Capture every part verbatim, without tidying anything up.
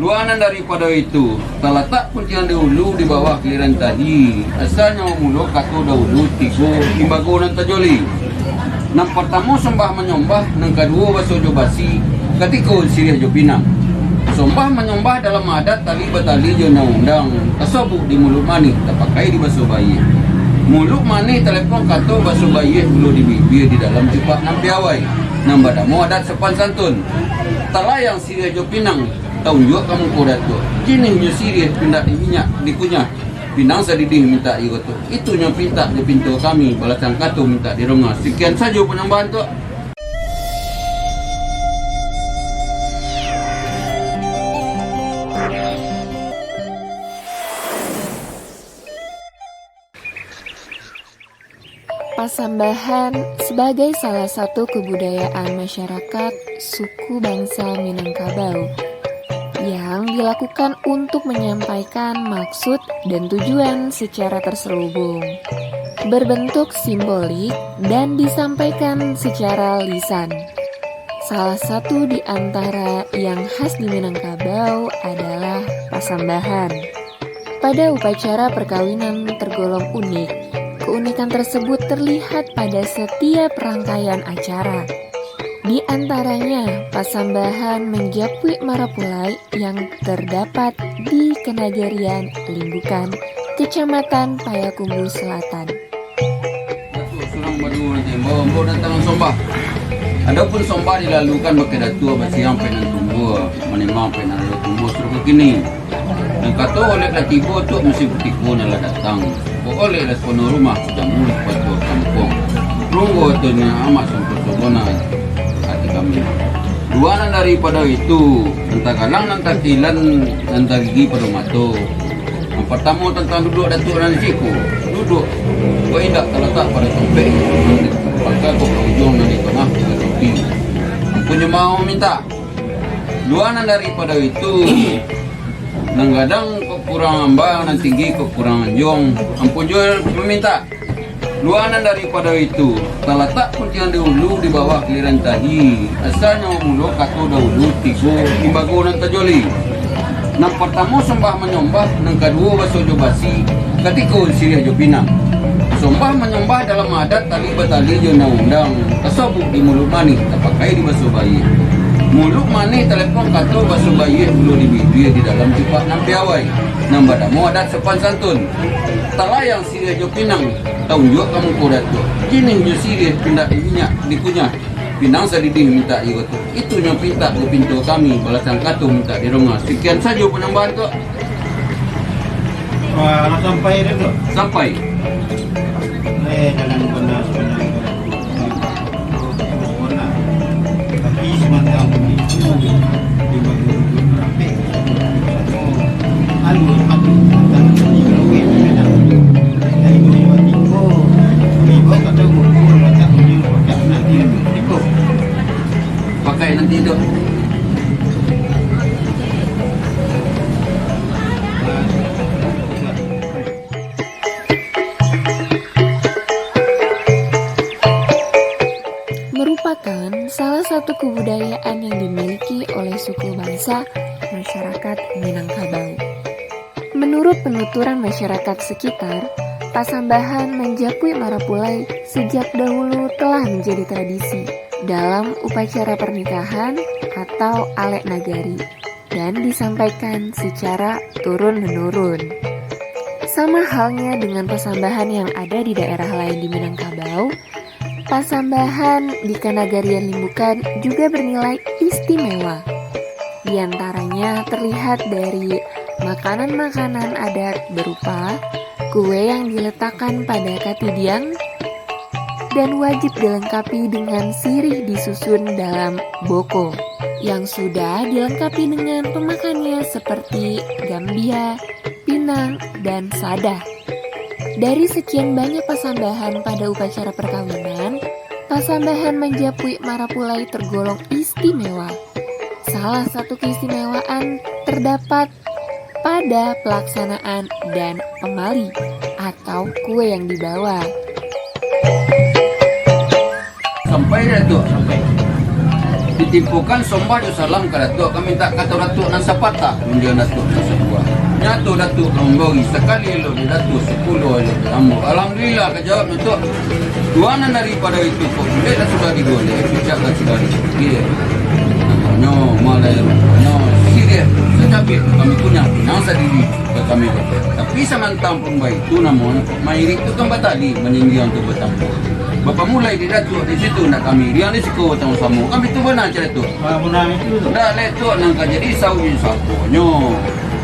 Luanan daripado itu, talatak puntiang dahulu di bawah kiliran tahi, asalnyo bamulo kato dahulu tigo limbago nan tajoli. Nan partamo sombah manyombah, nan kaduo baso jo basi, katiko siriah jo pinang. Sombah manyombah dalam adat tali batali jo undang-undang, tasobuk di muluik manih, tapakai di baso baiak. Muluik manih talepon kato, baso baiak pulo di bibia, di dalam cupak nan piawai, nan banamo adat sopan santun. Talayang siriah jo pinang, taunjuak ka muko Datuak. Jinihnyo siriah pintak di minyak, dikunyah. Pinang sadidih mintak digotok. Itunyo pintak jo pinto kami, balasan kato mintak didonga. Sakian sajo panyambahan tu. Pasambahan sebagai salah satu kebudayaan masyarakat suku bangsa Minangkabau yang dilakukan untuk menyampaikan maksud dan tujuan secara terselubung, berbentuk simbolik, dan disampaikan secara lisan. Salah satu di antara yang khas di Minangkabau adalah pasambahan. Pada upacara perkawinan tergolong unik. Keunikan tersebut terlihat pada setiap rangkaian acara. Di antaranya, pasambahan manjapuik marapulai yang terdapat di Kanagarian Limbukan, Kecamatan Payakumbuh Selatan. Datuak surang baduo nan diimbau, ambo datang sombah. Adopun sombah dilalukan bakeh Datuak basiang pek nan tumbuah, manimbang pek nan lah tumbuah suruah kini. Nan kato olek lah tibo tu, musim kutiko nan lah datang. Kok olek lah sapono rumah, jamu lah sapatua kampuang. Runggo tu nyo amat sungkuah-sungkuah nan ati kami. Luanan daripado itu, nan tagalang nan takilan, nan tagigi pado mato. Nan partamo tantang duduak Datuak nan di siko. Duduak, baindak talatak pado tompek, pangka kok ka ujuang nan di tangah, tigo topi. Ampunyo mamintak. Luanan daripado itu, nan gadang kok kurang amba, nan tinggi kok kurang anjuang, ampunyo mamintak. Luanan daripado itu, talatak puntiang dahulu di bawah kiliran tahi, asalnyo bamulo kato dahulu tigo limbago nan tajoli. Nan partamo sombah manyombah, nan kaduo baso jo basi, katiko siriah jo pinang. Sombah manyombah dalam adat tali batali jo undang-undang, tasobuk di muluik manih, tapakai di baso baiak. Muluik manih talepon kato, baso baiak pulo di bibia, di dalam cupak nan piawai, nan banamo adat sopan santun. Talayang siriah jo pinang, taunjuak ka muko Datuak. Jinihnyo siriah pintak di minyak, dikunyah. Pinang sadidih mintak digotok. Itunyo pintak jo pinto kami, balasan kato mintak didonga. Sakian sajo panyambahan tu. Wah, lah sampai dah tu? Sampai. Eh, jalan bana sapanjang tu. Tapi samantang itu, di bagi rukun rapek, anu, sepatu, tangan kaki, kalau weh, memang. Dari dua ribu tiga, tiga kata ukur, kata ukur, kata nanti, tiga. Pakai nanti tu. Merupakan salah satu kebudayaan yang dimiliki oleh suku bangsa masyarakat Minangkabau. Menurut penuturan masyarakat sekitar, pasambahan manjapuik marapulai sejak dahulu telah menjadi tradisi dalam upacara pernikahan atau alek nagari dan disampaikan secara turun-menurun. Sama halnya dengan pasambahan yang ada di daerah lain di Minangkabau, pasambahan di Kanagarian Limbukan juga bernilai istimewa. Di antaranya terlihat dari makanan-makanan adat berupa kue yang diletakkan pada katidiang, dan wajib dilengkapi dengan sirih disusun dalam boko, yang sudah dilengkapi dengan pemakannya seperti gambia, pinang, dan sadah. Dari sekian banyak pasambahan pada upacara perkawinan, pasambahan manjapuik marapulai tergolong istimewa. Salah satu keistimewaan terdapat pada pelaksanaan dan pamali atau kue yang dibawa. Sampai dah tu, sampai. Ditimpokan sombah jo salam ka Datuak, kami mintak kato Datuak nan sapatah, undian Datuak nan sabuah. Nyato Datuak ka mambari, sakali elok dek Datuak, sapuluah elok dek ambo. Alhamdulillah, ka jawab Datuak. Dua nan daripado itu, kok bulek lah sudah digolek, picak lah sudah dicukia. Nyo malai, nyo siriah, sacabik kami kunyah, pinang sadiri ka kami. Tapi samantang pun baitu, namonyo kok mairik tu kan batali, maninggiang tu batampua. Bapamulai di Datuak di situ, nak kami iriang di siko samo-samo. Kami tu bana cari tu. Ah, bana itu tu. Ndak lai tu nan ka jadi sauji saponyo.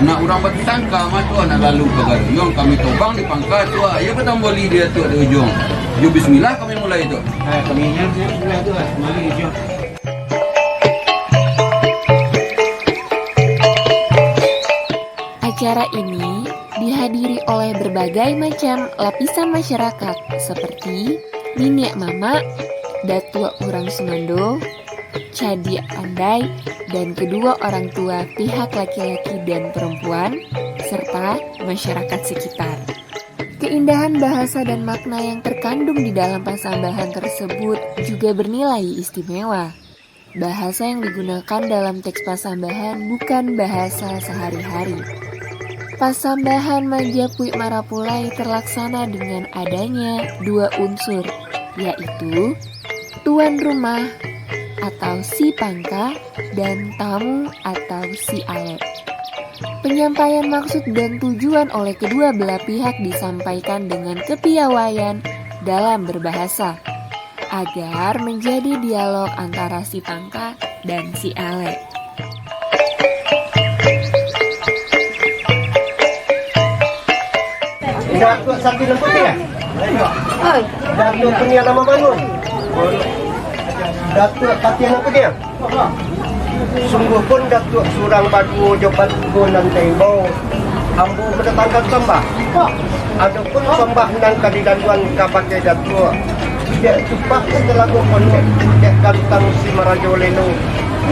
Anak urang Batu Sangka mah tu, anak lalu ka Garuyuang, kami tobang di pangka tu, ah. Iyo batamboli di Datuak di ujuang. Jo bismillah kami mulai tu. Ah, kami ingat bismillah tu, ah. Kembali ujuang. Acara ini dihadiri oleh berbagai macam lapisan masyarakat seperti niniak mamak, datuak urang sumando, cadiak pandai, dan kedua orang tua pihak laki-laki dan perempuan, serta masyarakat sekitar. Keindahan bahasa dan makna yang terkandung di dalam pasambahan tersebut juga bernilai istimewa. Bahasa yang digunakan dalam teks pasambahan bukan bahasa sehari-hari. Pasambahan manjapuik marapulai terlaksana dengan adanya dua unsur, yaitu tuan rumah atau si pangka dan tamu atau si alek. Penyampaian maksud dan tujuan oleh kedua belah pihak disampaikan dengan kepiawaian dalam berbahasa, agar menjadi dialog antara si pangka dan si alek. Datuak Sati Nan Putiah. Oi. Datuak Putiah Lama Bangun. Datuak Sati Nan Putiah. Sungguahpun Datuak surang baduo jo batugo nan taimbau, ambo mandatangkan sambah. Adopun sambah nan ka dilaluan kabake Datuak, dek cupak nan talago ponuah, dek gantang si marajo lelo,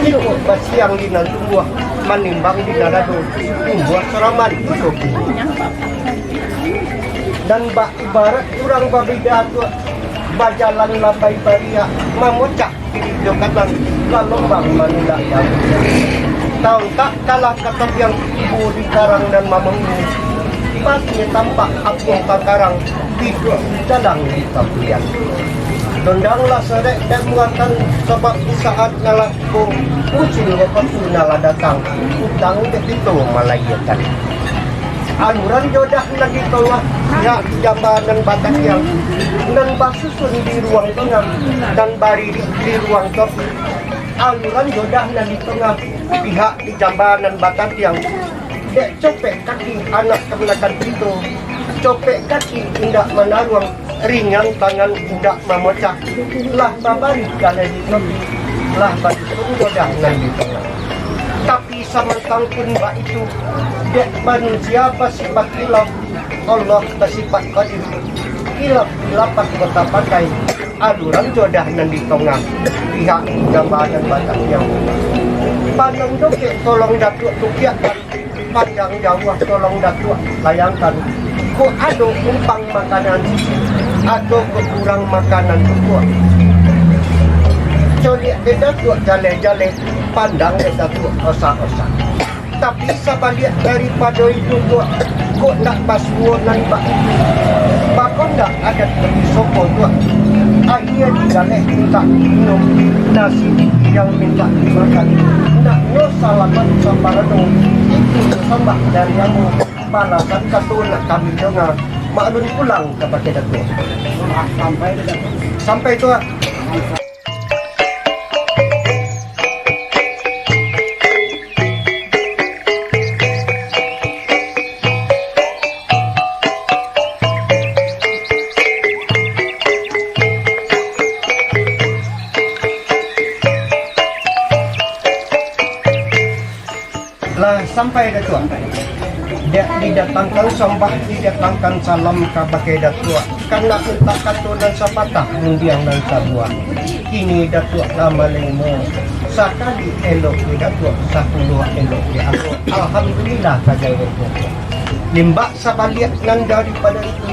iko basiang di nan tumbuah, manimbang di nan ado, tumbuah saraman iko kini. Nan bak Ibarat urang babida tu, bajalan lambai bariak, mamocak kiri jo kanan, lalombang manulak jauah. Tauntak kalah ka tabiang tibo di karang nan mamanggu, pasinyo tampak apuang pangkarang, tibo dalang di tapian. Dondanglah sarek dek muatan, sabab di saat nan lah tibo, usin wakatu nan lah datang, utang dek kito malayiekan. Aluran jodah nan di tongah, pihak di jamba nan batatiang, nan basusun di ruang tongah, nan baririk di ruang topi. Aluran jodah nan di tongah, pihak di jamba nan batatiang. Dek copek kaki anak kamanakan kito, copek kaki indak manaruang, ringan tangan indak mamocah, lah babari galeh di topi, lah basusun jodah nan di tongah. Tapi samantang pun baitu, dek manusia basipat khilaf, Allah basipat qadim. Khilaf khilafan kota pakai, aluran jodah nan di tongah, pihak jamba nan batatiang. Pandang dokek tolong Datuak tukiakkan, pandang jauah tolong Datuak layangkan. Kok ado umpang makanan sisi, atau kok kurang makanan cukuak. Coliak dek Datuak jaleh-jaleh, pandang dek Datuak osak-osak. Tapi sabaliak daripado itu, Tuak, kok ndak basuo nan bak itu. Bako ndak adat bagi soko, Tuak. Aia digaleh mintak diinum, nasi dipiang mintak dimakan. Ndak nyo salamat saparano, itu nyo sambah dari ambo. Balasan kato nak kami danga, maklun pulang kabake Datuak. Sampai, Tuak. Lah sampai, Datuak. Dek didatangkan sambah, didatangkan salam kabake Datuak. Kan nak mintak kato nan sapatah, undiang nan sabuah. Kini Datuak lah manarimo. Sakali elok di Datuak, sapuluah elok di ambo. Alhamdulillah, ka jawek Datuak. Limbak sabaliak nan daripado itu,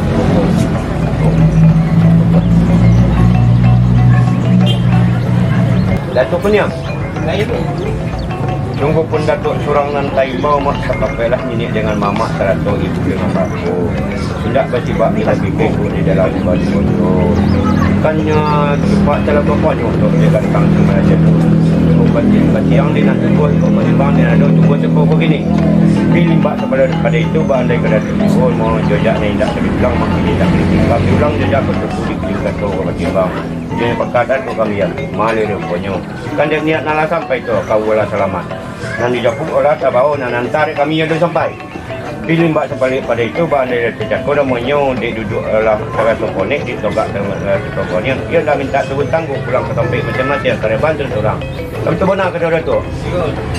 Datuak Kuniang. Sungguahpun Datuak surang nan taimbau, mak, sapakailah niniak dengan mamak, sarato ibu dengan bapak. Indak basibak mintak bibik di dalam batu. Bukannya cupak talalu panjang untuk dia datang ke raja tu. Cukup batiang di nan tubuah, cukup batimbang di nan ado tubuah cukup begini. Tapi limbak sabalun pado itu, baandai ka Datuak Ibun, mau jojak nan indak ka dibilang, makin indak ka dibilang. Diulang jojak ka tubuah, dibilang ka batimbang. Jadi pakatan tu kami yang malih ruponyo. Kan dek niat nan lah sampai tu, kawa lah salamat. Nan dijapuik olah tabao, nan anta dek kami ado sampai. Tapi limbak sabalik pado itu, baandai lah tacako namonyo, dek duduak lah sarato konek, ditogak sarato konek, iyo ndak mintak turun tanggo pulang ka tampek masing-masing, ka reban tu surang. Tapi tu bana kato Datuak.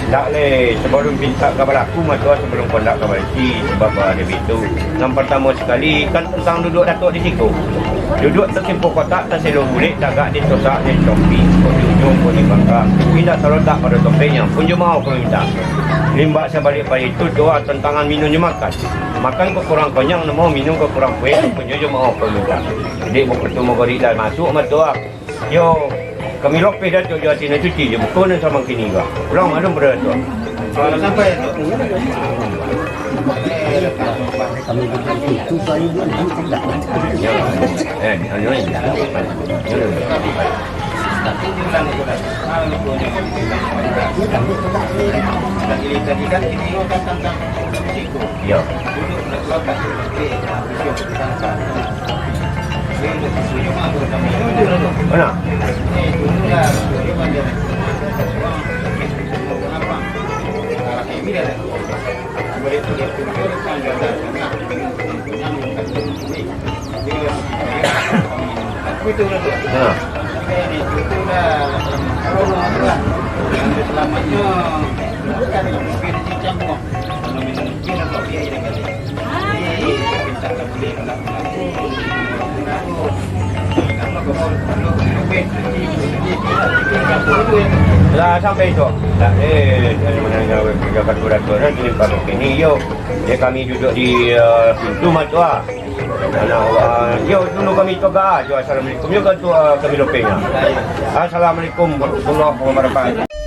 Ndak leh, sabalun pintak ka balaku, matuah sabalun kondak ka balaki, sabab ado bitu. Nan partamo sakali, kan tantang duduak Datuak di siko. Duduak tasimpuah kotak, taselo bulek, tagak di tosak, di topi, ko di ujuang, ko di pangka. Indak talatak pado topinyo, pun jo maoh ka mintak. Limbak sabalik pado itu, doa tantangan minum jo makan. Makan kakurang konyang, namo minum kakurang puek, pun jo maoh ka mintak. Dek buku tu magorik lah masuak, matuah. Yo, kami lopeh Datuak jo ati nan suci jo buko nan samangkini ko. Pulang malum pado Datuak. Kalau sampai Datuak. Eh, anu ni. Tadi kan ini kan tentang risiko. Yo. Duduk nak keluarkan. Mana? Mana? Selamatnya. Lah sampai tu. Tak eh, dari mana yang kerja kartu dato dan kini baru kini yo. Dia kami duduk di uh, pintu matu ah. Anak uh, yo dulu kami toga aja assalamualaikum yo kan tu uh, kami dopengnya. Assalamualaikum warahmatullahi wabarakatuh.